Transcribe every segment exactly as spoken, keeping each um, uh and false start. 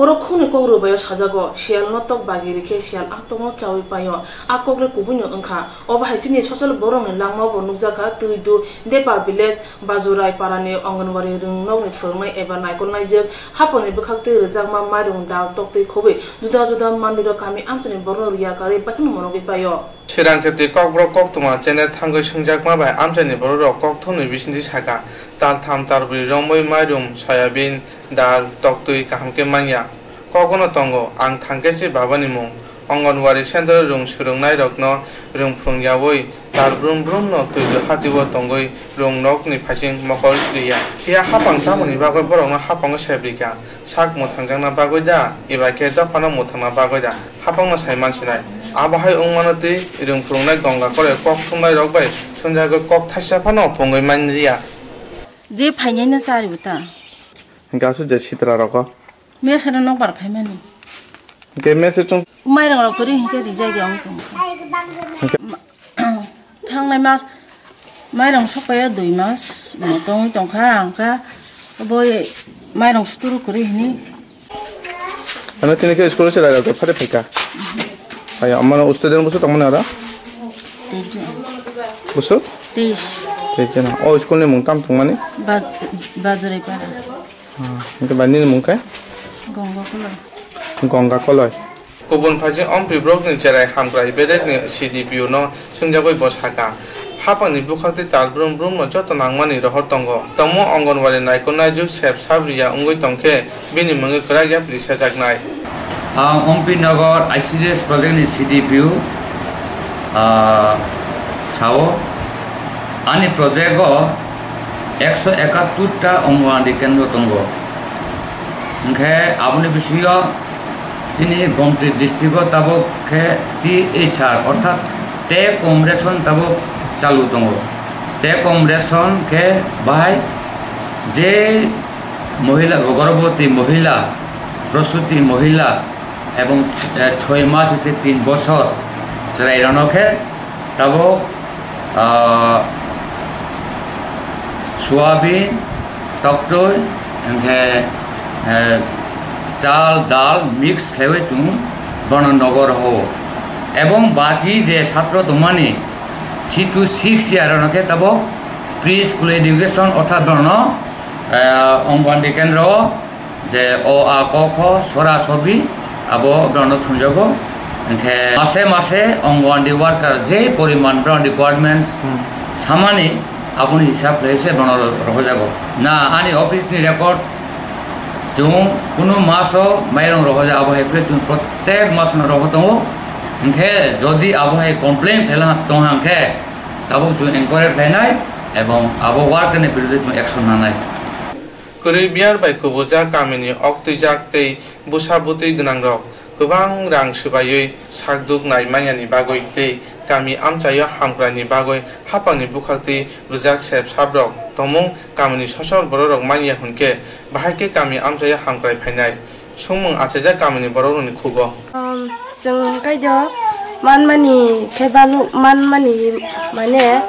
Borok khungni kok rwbaio sajago, siyalno tok bagi rikhe siyal a tokno chaui paio, a kokle kubuino wngkha. Obo hai chini sosol borokni langmao bo nukjakha, Twidu, Depa Village, Bajurai parani Anganwadi rwngnokni phwrwngnai eba naikolnaijwk hapangni bwkhaktwi rwjakma mairung dal toktwi khobwi juda juda mandirok kami amchaini borokno riya karwi paithakno monogwi paio. Sirang chati kokborok koktwma channel thangwi swngjakma bai amchaini bororok kokthumni bisingtwi sakha, taltham talbrwi romwi mairum, soyabin, dal, toktwi kaham khe manya. Kogono tongo, ang thangkhe se babani mung. Anganwadi center rung swrwngnairokno rung phwrwngyaui tal brum brumno twilu hatio tongwi rung nokni phaising mokol riya. Phiya hapang tamoni bagwi borokno hapango sep rikha? Sak mwthangjakna bagwi da, eba khe dophano mwthangna bagwi da? Hapangno sai mansinai. Abo hai wngmano twi rung phwrwngnai Gonga Koloi kok thumnairok bai swngjagwi kok thaisa phano pungwi man riya. Je phainaino chari bo ta. Hingke aswk je sitra rogo. Mesa no nokbar phaimani. Hingke mesa chung. Mairang rok kwrwi hingke rijai de ong tong. Hingke. Ma-, thangnai mas mairang sokpaiya dui mas mo tongwi tongkha, angkha boi mairang suturu kwrwi hini. Ano tini ke school se raida to phare phaika. Ayo, amano student busu tongmani aro? Teis jon. Busu? Teis. Teis jon. O school ni mung tam tongmani? Ba-, Bajurai para. Ah, hingke bai nini mung khe? Gonga Koloi. Gonga Koloi. Kubun phaising ompi borokni cherai hamkrai bedekni C D P O no swngjagwi bo sakha, hapangni bwkhaktwi tal brum brumno joto nangmani rohor tongo. Tongmung Anganwadi naikolnaijwk sep sap riya wngwi tongkhe bini mungwi kwrak yapri sejaknai. Ang Ompi Nagar I C D S project ni C D P O, ah, sao, ani project o ekso ekattur ta Anganwadi kendro tongo. Hingkhe aboni bisingo chini Gomti district o tabuk khe T H R orthat take home ration tabuk chalu tongo. Take home ration khe bahai je mohila, gorbhoboti mohila, prosuti mohila ebong, eh, choi mas hoite tin bosor chwrairokno khe tabuk, ah, soyabin, toktwi, hingkhe, eh, chal, dal mix khlaiwi chwng bono nogo rohoro. Ebong baki je satro tongmani three to six year rokno khe tabuk pre school education orthat bono, eh, Anganwadi kendro o je o a ko kho sora sobi abo borokno phunjago. Hingkhe mase mase Anganwadi worker je poriman borokni requirements Hmm. samani aboni hisab khlai se borokno rohojago. Na ani office ni record chwng kunu maso mairung rohoja abo hai khe chwng protek masono roho tongo. Hingkhe jodi abo hai complain khlaila tongha hingkhe tabuk chwng enquiry khlainai ebong abo worker ni biruddhe chwng action nanai. Kwrwi biyar bai kubujak kamini oktwijak tei bwsa bwtwi gwnangrok kwbang rang swbaiwi sakduk nai manyani bagwi tei kami amchaio hamkraini bagwi hapangni bwkhaktwi rwjak sep saprok tongmung kamini sosol bororok manya hwnkhe bahai khe kami amchaio hamkrai phainai. Swngmung achaijak kamini bororokni khugo. Um, chwng kaido manmani khe balu manmani mane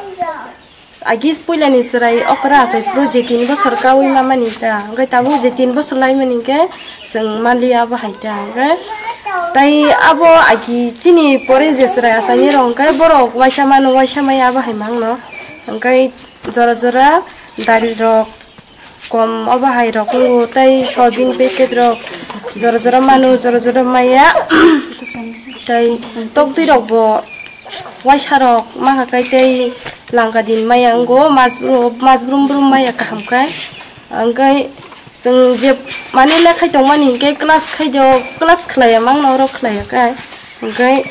Agi puilani chwrai okra achai phuru je tin bosor kaui mamani ta, hwnkhe tabuk je tin bosor laimani hwnkhe chwng manliya abo hai ta, hwnkhe tai abo agi chini pore je chwrai achainai rok hwnkhe borok waisa mano, waisa maya abo hai mangno, hwnkhe jora jora dali rok kom obo hai rok wngo, tei soybean packet rok jora jora mano, jora jora maya, tei toktwi rok bo. Waisa rok maha kai tei langka din maya wngo, mas brum, mas brum brum maya kaham kai. Hwnkhe chwng je mane lekhai tongmani hwnkhe class khai do, class khlaiya mangno oro khlaiya kai. Hwnkhe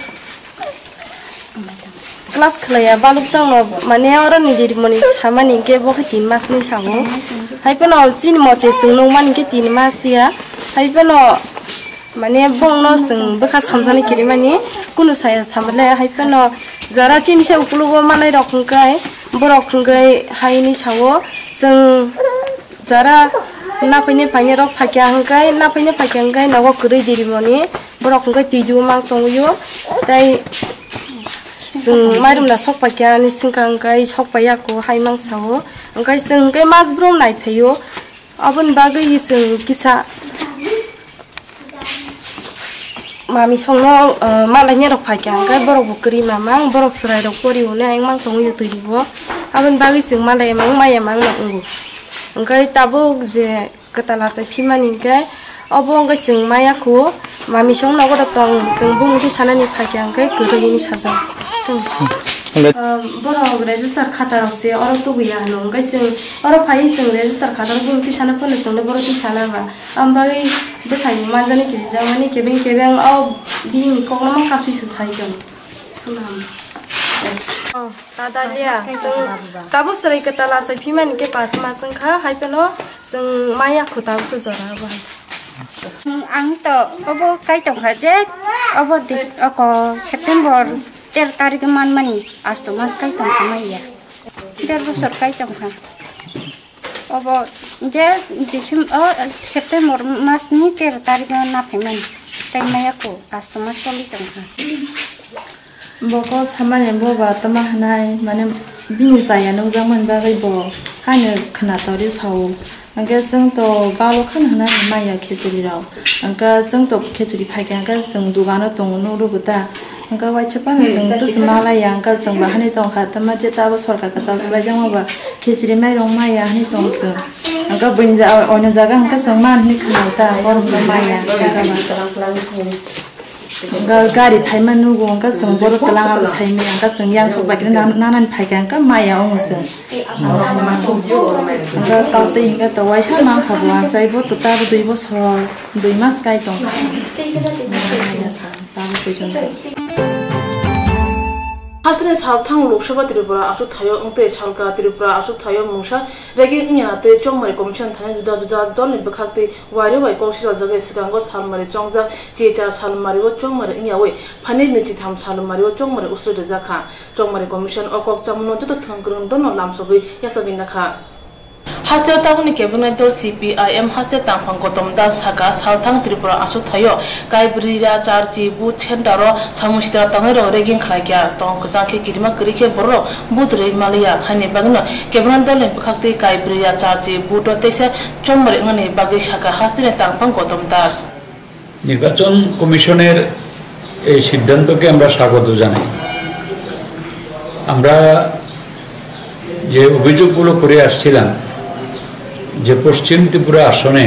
class khlaiya balukchangno mane oroni rirmoni samani hwnkhe bo khe tin masni sango. Hai phano chini mote chwng nukmani hwnkhe tin mas ya. Hai phano Mane bongno chwng bwkha somjani kirimani kunu saya samale, hai phano jara chini se ukulugo manai rok hwnkhe borok hwnkhe haini sao chwng jara naphini phaini rok phakya hwnkhe, naphini phakya hwnkhe nogo kwrwi dirimoni borok hwnkhe twidu mang tongwio tei chwng mairum na sok paikya ani swngkha hwnkhe sok paiya ko hai mang sao hwnkhe chwng hwnkhe mas brum nai phaio. Aboni bagwi chwng kisa Mami songno, eh, malainai rok phaikha, hwnkhe borok bo kwrwi mamang, borok chwrai rok pori hwnwi ayang mang tongwi twi bo. Aboni bagwi chwng malai mang maya mang no wngo. Hwnkhe tabuk je kwtal achai phimani hwnkhe obo wngkhe chwng maya kho, mami song nogo da tong, chwng bumung twi sanani phaikha hwnkhe kwrwi hwnwi sajak. Chwng, eh, borok register khata rok se oro tubuya hwno, hwnkhe chwng oro phaiwi chwng register khata rok bumung twi sana phano chwngno borok twi sana ba. Ang bagwi bwsai bo manjani kirijakmani kebeng kebeng o bihikni kokno ma kasui se sai tong. Swnam. Oh, ta Dalia, chwng tabuk chwrai kwtal achai phimani khe pass mas wngkha, hai phano chwng maya kho tabuk se jora bo hai. Ang to obo kai tongkha je obo dis-, oko September ter tarik manmani asto mas kai tongkha maya. Der bosor kai tongkha. Obo je Decem-, o, September mas ni tero tarik o na phaimani. Tai maya ko asto mas choli tongkha. Boko samani bo ba tama hanai, mane bini chaya nukjakmani bagwi bo haino khwna torwi sao. Hwnkhe chwng to balo khwna hanai maya khichuri rok. Hwnkhe chwng to khichuri phaikha hwnkhe chwng dugano tongo nukgo ta. Hwnkhe waisa phano chwng twi se malaiya, hwnkhe chwng bahai tongkha, tama je tabo sorkar kwtal swlaijakma ba khichiri mairung maya hinwi tong chwng. Hwnkhe buini ja-, oino jaga hwnkhe chwng man hinwi khwnai ta, borokno maya hwnkhe ba. Hwnkhe gari phaima nugo, hwnkhe chwng borok twlang abo saimaya, hwnkhe chwng yang sok bai khe nan-, nanani phaikha, hwnkhe maya wngo chwng. Hwnkhe tei hwnkhe to waisa mankha bo, achai bo to tabo dui bosor, dui mas kai tongkha. Maya chwng. Hasteni salthang Lok Sabha Tripura achukthai-o wngtwi salka Tripura achukthai-o mungsa ragging wngya tei Chongmari Commission thani juda juda dolni bwkhaktwi wairwi wai kok sichaljagwi swkango salmari chongjak, chichar salmari-o chongmari wngyawi phaini nwichitham salmari-o chongmari usuri rwjakha. Chongmari Commission o kok chamungno joto thwng kwrwng dolno lamsogwi yachagwi nakha. Hasteo tabukni cabinet dol C P I M haste tangphang Gotom Das saka, salthang Tripura aswk thaio Kaibri Rachar Chi Booth Center o samung sitra tangnairok ragging khlaikha. Tong kwchang khe kirima kwrwi khe bororok booth rwui manliya, haini bagwino cabinet dolni bwkhaktwi Kaibri Rachar Chi Booth o teisa chongmari wngnani bagwi saka hasteni tangphang Gotom Das. নির্বাচন কমিশনের এই সিদ্ধান্তকে আমরা স্বাগত জানাই। আমরা যে অভিযোগগুলো করে আসছিলাম যে পশ্চিম ত্রিপুরা আসনে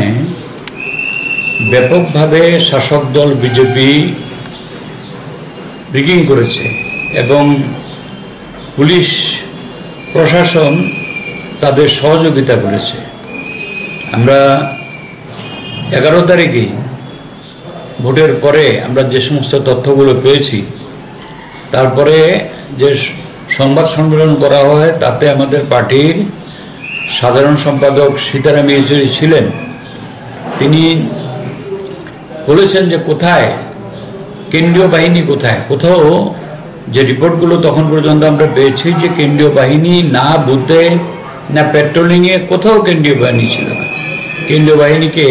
ব্যাপকভাবে শাসক দল বিজেপি রিগিং করেছে এবং পুলিশ প্রশাসন তাদের সহযোগিতা করেছে। আমরা এগারো তারিখে ভোটের পরে আমরা যে সমস্ত তথ্যগুলো পেয়েছি, তারপরে যে স-, সংবাদ সম্মেলন করা হয়, তাতে আমাদের পার্টির সাধারণ সম্পাদক সীতারাম ইয়েচুরি ছিলেন। তিনি বলেছেন যে কোথায় কেন্দ্রীয় বাহিনী, কোথায়, কোথাও যে রিপোর্টগুলো তখন পর্যন্ত আমরা পেয়েছি যে কেন্দ্রীয় বাহিনী না বুথে না পেট্রোলিংয়ে কোথাও কেন্দ্রীয় বাহিনী ছিল না। কেন্দ্রীয় বাহিনীকে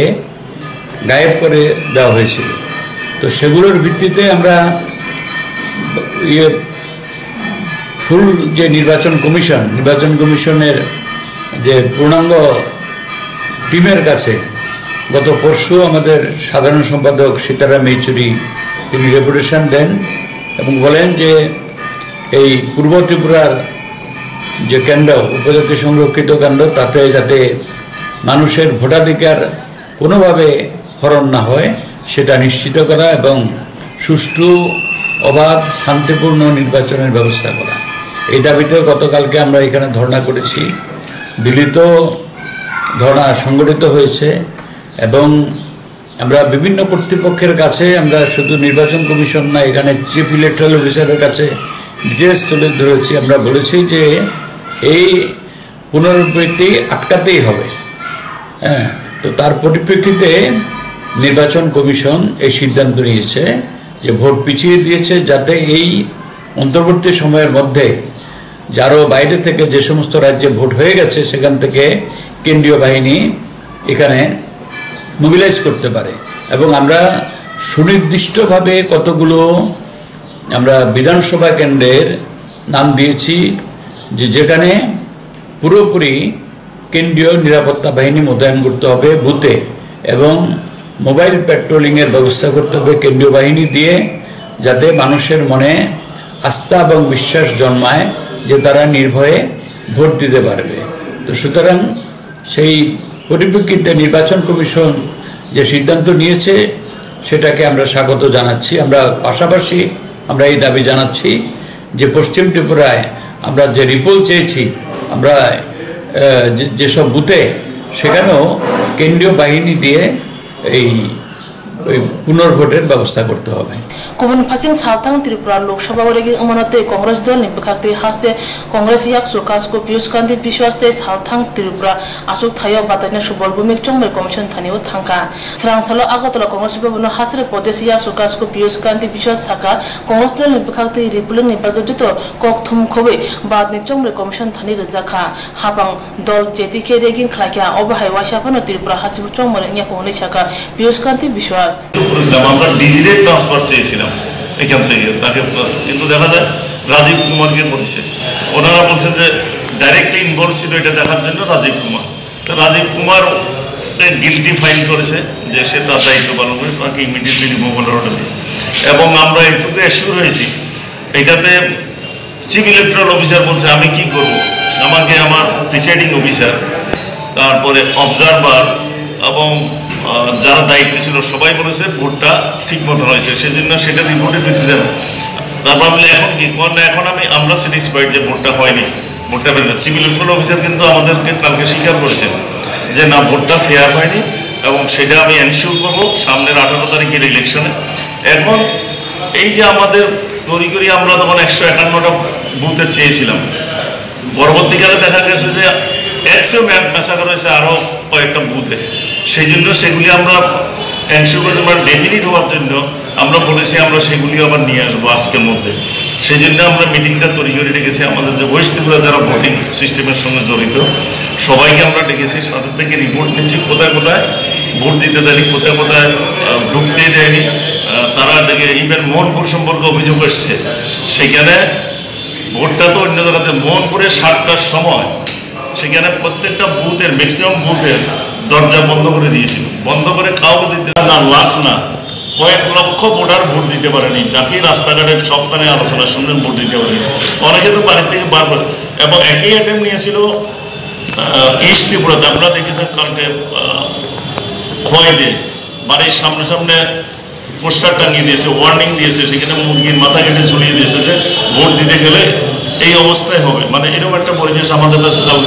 গায়েব করে দেওয়া হয়েছিল। তো সেগুলোর ভিত্তিতে আমরা ইয়ে ফুল যে নির্বাচন কমিশন, নির্বাচন কমিশনের যে পূর্ণাঙ্গ টিমের কাছে গত পরশু আমাদের সাধারণ সম্পাদক সীতারাম ইয়েচুরি তিনি ডেপুটেশন দেন এবং বলেন যে এই পূর্ব ত্রিপুরার যে কেন্দ্র, উপজাতি সংরক্ষিত কেন্দ্র, তাতে যাতে মানুষের ভোটাধিকার কোনোভাবে হরণ না হয়, সেটা নিশ্চিত করা এবং সুষ্ঠু, অবাধ, শান্তিপূর্ণ নির্বাচনের ব্যবস্থা করা। এই দাবিতে গতকালকে আমরা এখানে ধর্ণা করেছি। দিল্লিতেও ধর্ণা সংগঠিত হয়েছে এবং আমরা বিভিন্ন কর্তৃপক্ষের কাছে, আমরা শুধু নির্বাচন কমিশন না, এখানে চিফ ইলেকটরাল অফিসারের কাছে ডিটেলস তুলে ধরেছি। আমরা বলেছি যে এই পুনরাবৃত্তি আটকাতেই হবে। হ্যাঁ, তো তার পরিপ্রেক্ষিতে নির্বাচন কমিশন এই সিদ্ধান্ত নিয়েছে যে ভোট পিছিয়ে দিয়েছে, যাতে এই অন্তর্বর্তী সময়ের মধ্যে যারও বাইরে থেকে যে সমস্ত রাজ্যে ভোট হয়ে গেছে, সেখান থেকে কেন্দ্রীয় বাহিনী এখানে মোবিলাইজ করতে পারে। এবং আমরা সুনির্দিষ্টভাবে কতগুলো আমরা বিধানসভা কেন্দ্রের নাম দিয়েছি, যে যেখানে পুরোপুরি কেন্দ্রীয় নিরাপত্তা বাহিনী মোতায়েন করতে হবে বুথে এবং মোবাইল পেট্রোলিংয়ের ব্যবস্থা করতে হবে কেন্দ্রীয় বাহিনী দিয়ে, যাতে মানুষের মনে আস্থা এবং বিশ্বাস জন্মায় যে তারা নির্ভয়ে ভোট দিতে পারবে। তো সুতরাং সেই পরিপ্রেক্ষিতে নির্বাচন কমিশন যে সিদ্ধান্ত নিয়েছে, সেটাকে আমরা স্বাগত জানাচ্ছি। আমরা পাশাপাশি আমরা এই দাবি জানাচ্ছি যে পশ্চিম ত্রিপুরায় আমরা যে রিপোল চেয়েছি, আমরা আহ, যে- যেসব বুথে, সেখানেও কেন্দ্রীয় বাহিনী দিয়ে এই ওই পুনর্ভোটের ব্যবস্থা করতে হবে। Kubun phasing salthang Tripura Lok Sabha o regi wngmano tei Congress dol ni bwkhak tei haste Congress yakchu Kasko Piyush Kanti Biswas tei salthang Tripura achuk thaio bataina Subal Bhumik chongmai commission thani o thangkha. Srang salo Agartala Congress Bhavan o haste Pradesh yakchu Kasko Piyush Kanti Biswas saka Congress dol ni bwkhak tei ripuling ni bagwi joto kok thum khobwi bat ni chongmai commission thani rwjak kha. Hapang dol jeti khe ragging khlaikha, obo hai waisa phano Tripura hasteo chongmani wngya kho hwnwi sakha Piyush Kanti Biswas. করেছিলাম, আমরা ডিজিরে ট্রান্সফার চেয়েছিলাম এখান থেকে তাকে, কিন্তু দেখা যায় রাজীব কুমারকে করেছে। ওনারা বলছেন যে ডাইরেক্টলি ইনভলভ ছিল এটা দেখার জন্য রাজীব কুমার। তো রাজীব কুমার গিলটি ফাইল করেছে যে সে তার দায়িত্ব পালন করে, তাকে ইমিডিয়েটলি রিমুভাল অর্ডার দিয়েছে। এবং আমরা এইটুকু অ্যাসিওর হয়েছি, এটাতে চিফ ইলেকটরাল অফিসার বলছে, "আমি কি করব?" আমাকে আমার প্রিসাইডিং অফিসার, তারপরে অবজারভার এবং, আহ, যারা দায়িত্বে ছিল সবাই বলেছে ভোটটা ঠিক মতো হয়েছে, সেজন্য সেটা রিপোর্টের ভিত্তিতে না। তারপর আমি বলি, "এখন কি?" কন না, এখন আমি, আমরা স্যাটিসফাইড যে ভোটটা হয়নি, ভোটটা বেরোবে। চিফ ইলেকটরাল অফিসার কিন্তু আমাদেরকে কালকে স্বীকার করেছেন যে না, ভোটটা ফেয়ার হয়নি এবং সেটা আমি এনশিওর করবো সামনের আঠারো তারিখের ইলেকশনে। এখন এই যে আমাদের তড়িঘড়ি আমরা তখন একশো একান্নটা বুথে চেয়েছিলাম, পরবর্তীকালে দেখা গেছে যে এর চেয়েও ম্যা-, মেসা করা হয়েছে আরও কয়েকটা বুথে। সেই জন্য সেগুলি আমরা এনশিওর করতে পারি, ডেফিনিট হওয়ার জন্য আমরা বলেছি আমরা সেগুলি আবার নিয়ে আসবো আজকের মধ্যে। সেই জন্য আমরা মিটিংটা তড়িঘড়ি ডেকেছি। আমাদের যে ওয়েস্ট ত্রিপুরা যারা ভোটিং সিস্টেমের সঙ্গে জড়িত সবাইকে আমরা ডেকেছি, তাদের থেকে রিপোর্ট নিচ্ছি কোথায় কোথায় ভোট দিতে দেয়নি, কোথায় কোথায়, আহ, ঢুকতেই দেয়নি। আহ, তারা ডেকে ইভেন মোহনপুর সম্পর্কে অভিযোগ এসছে, সেখানে ভোটটা তো অন্য জায়গাতে, মোহনপুরে সাতটার সময় সেখানে প্রত্যেকটা বুথের, ম্যাক্সিমাম বুথের দরজা বন্ধ করে দিয়েছিল, বন্ধ করে কাউকে দিতে না, লাখ না, কয়েক লক্ষ ভোটার ভোট দিতে পারেনি। জাতি রাস্তাঘাটে সবখানে আলোচনা শুনলেন, ভোট দিতে পারেনি। অনেকে তো বাড়ির থেকে বার করে, এবং একই অ্যাটেম্প নিয়েছিল, আহ, ইস্ট ত্রিপুরাতে। আপনারা দেখেছেন কালকে, আহ, খোয়াইতে বাড়ির সামনে সামনে পোস্টার টাঙিয়ে দিয়েছে, ওয়ার্নিং দিয়েছে, সেখানে মুরগির মাথা কেটে ঝুলিয়ে দিয়েছে যে ভোট দিতে গেলে এই অবস্থায় হবে। মানে এরকম একটা পরিবেশ আমাদের কাছে কাল,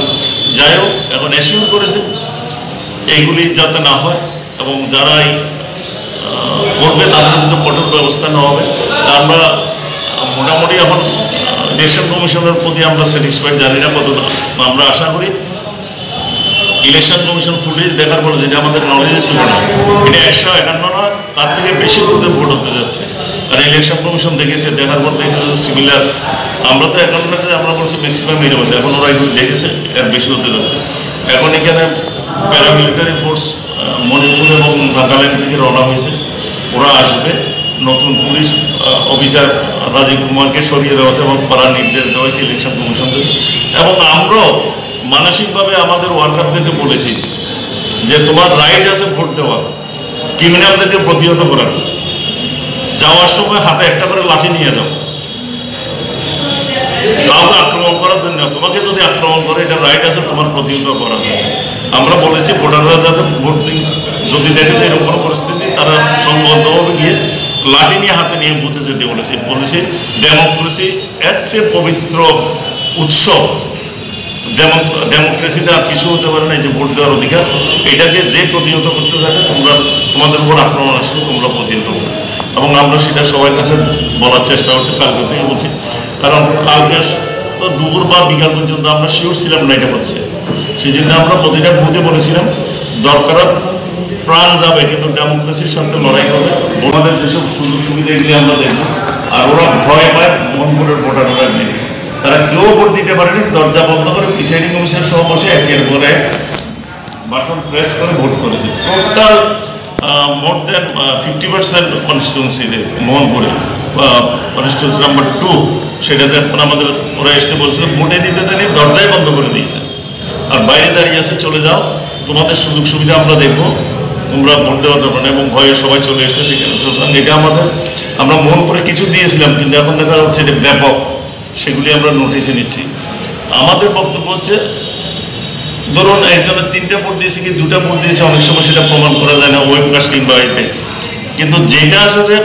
যাই হোক, এখন অ্যাসিওর করেছে এইগুলি যাতে না হয় এবং যারা এই, আহ, করবে তাদের বিরুদ্ধে কঠোর ব্যবস্থা নেওয়া হবে। তা আমরা, আহ, মোটামুটি এখন, আহ, ইলেকশন কমিশনের প্রতি আমরা স্যাটিসফাইড, জানি না কতটা, আমরা আশা করি ইলেকশন কমিশন ফুটেজ দেখার পরে, যেটা আমাদের নলেজে ছিল না, এটা একশো একান্ন না, তার থেকে বেশি বুথে ভোট হতে যাচ্ছে। আর ইলেকশন কমিশন দেখেছে, দেখার পর দেখেছে সিমিলার। আমরা তো একান্নটা আমরা বলছি ম্যাক্সিমাম এরকম আছে, এখন ওরা এগুলো দেখেছে, এর বেশি হতে যাচ্ছে। এখন এখানে প্যারামিলিটারি ফোর্স, আহ, মণিপুর এবং নাগাল্যান্ড থেকে রওনা হয়েছে, ওরা আসবে। নতুন পুলিশ, আহ, অফিসার রাজীব কুমারকে সরিয়ে দেওয়া হয়েছে এবং কড়া নির্দেশ দেওয়া হয়েছে ইলেকশন কমিশন থেকে। এবং আমরাও মানসিকভাবে আমাদের ওয়ার্কারদেরকে বলেছি যে তোমার রাইট আছে ভোট দেওয়ার, ক্রিমিনালদেরকে প্রতিহত করার। যাওয়ার সময় হাতে একটা করে লাঠি নিয়ে যাও, কাউকে আক্রমণ করার জন্য। তোমাকে যদি আক্রমণ করে, এটা রাইট আছে তোমার প্রতিহত করার। আমরা বলেছি ভোটাররা যাতে ভোট দিন, যদি দেখে যে এরকম কোনো পরিস্থিতি, তারা সংঘবদ্ধভাবে গিয়ে লাঠি নিয়ে হাতে নিয়ে বুথে যেতে বলেছি। বলেছি ডেমোক্রেসি এর চেয়ে পবিত্র উৎসব, ডেমো-, ডেমোক্রেসিতে আর কিছু হতে পারে না, এই যে ভোট দেওয়ার অধিকার, এটাকে যে প্রতিহত করতে থাকে, তোমরা, তোমাদের উপর আক্রমণ আসলে তোমরা প্রতিহত করো। এবং আমরা সেটা সবার কাছে বলার চেষ্টা করছি কালকে থেকে, বলছি, কারণ কালকে তো দুপুর বা বিকাল পর্যন্ত আমরা শিওর ছিলাম না এটা হচ্ছে। সেই জন্য আমরা প্রতিটা বুথে বলেছিলাম, দরকার প্রাণ যাবে, কিন্তু ডেমোক্রেসির সাথে লড়াই করবে। আমাদের যেসব সুযোগ সুবিধা, এগুলি আমরা দেখবো। আর ওরা ভয় পায়, মণিপুরের ভোটাররা এমনি, তারা কেউ ভোট দিতে পারেনি। দরজা বন্ধ করে প্রিসাইডিং অফিসার সহ বসে একের পর এক বাটন প্রেস করে ভোট করেছে। টোটাল মোর দেন ফিফটি পার্সেন্ট কনস্টিটিউন্সিতে, মোহনপুরে কনস্টিটিউন্সি নাম্বার টু, সেটাতে এখন আমাদের ওরা এসে বলছে ভোটে দিতে দেয়নি, দরজাই বন্ধ করে দিয়েছে। আর বাইরে দাঁড়িয়ে আছে, চলে যাও, তোমাদের সুযোগ সুবিধা আমরা দেখবো। তোমরা ভোট দেওয়ার দরকার নেই এবং ভয়ে সবাই চলে এসেছে সেখানে। সুতরাং এটা আমাদের, আমরা মন করে কিছু দিয়েছিলাম, কিন্তু এখন দেখা যাচ্ছে এটা ব্যাপক, সেগুলি আমরা নোটিশে নিচ্ছি। আমাদের বক্তব্য হচ্ছে, ধরুন, একজনের তিনটা ভোট দিয়েছে কি দুটা ভোট দিয়েছে, অনেক সময় সেটা প্রমাণ করা যায় না ওয়েব কাস্টিং বা এতে। কিন্তু যেটা আছে যে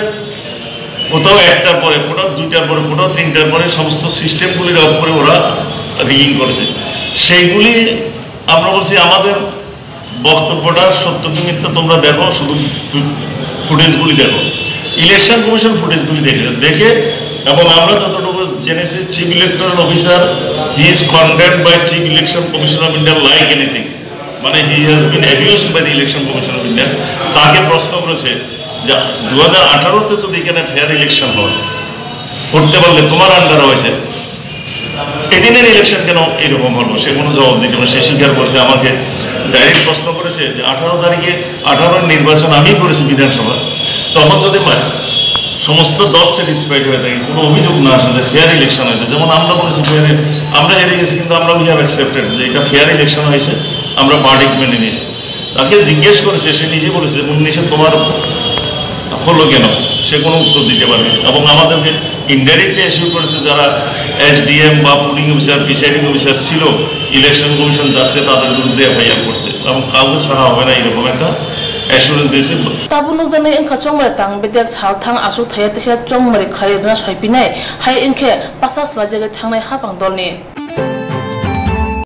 কোথাও একটার পরে, কোথাও দুইটার পরে, কোথাও তিনটার পরে সমস্ত সিস্টেমগুলির অফ করে ওরা রিগিং করেছে, সেইগুলি আমরা বলছি আমাদের বক্তব্যটা সত্য কি মিথ্যা তোমরা দেখো, শুধু ফুটেজগুলি দেখো, ইলেকশন কমিশন ফুটেজগুলি দেখে দেখে এবং আমরা যতটুকু জেনেছি, chief electoral officer, he is condemned by Chief Election Commission of India like anything, মানে he has been abused by the Election Commission of India। তাকে প্রশ্ন করেছে যে দু হাজার আঠারোতে যদি এখানে ফেয়ার ইলেকশন হয়, করতে পারলে তোমার আন্ডারে হয়েছে, এদিনের ইলেকশন কেন এরকম হলো? সে কোনো জবাব দিতে পারে। সে স্বীকার করেছে, আমাকে ডাইরেক্ট প্রশ্ন করেছে যে আঠারো তারিখে, আঠারোর নির্বাচন আমি করেছি বিধানসভা, তখন যদি মা-, সমস্ত দল স্যাটিসফাইড হয়ে থাকে, কোনো অভিযোগ না আসে যে ফেয়ার ইলেকশন হয়েছে, যেমন আমরা বলেছি ফেয়ার, আমরা হেরে গেছি, কিন্তু আমরা we have accepted যে এটা ফেয়ার ইলেকশন হয়েছে, আমরা ভার্ডিক্ট মেনে নিয়েছি। তাকে জিজ্ঞেস করেছে, সে নিজে বলেছে, "উনিশে তোমার হলো কেন?" সে কোনো উত্তর দিতে পারেনি। এবং আমাদেরকে ইনডাইরেক্টলি অ্যাসিওর করেছে, যারা এসডিএম বা পুলিং অফিসার, প্রিসাইডিং অফিসার ছিল, ইলেকশন কমিশন যাচ্ছে তাদের বিরুদ্ধে এফআইআর করতে, এবং কাউকে ছাড়া হবে না, এরকম একটা অ্যাসুরেন্স দিয়েছে। Tabuk nukjaknai wngkha chongmari tang bedek sal thang aswk thaiya teisa chongmari khlai rwna soipinai, hai wngkhe pasa swlaijakgwi thangnai haphang dolni.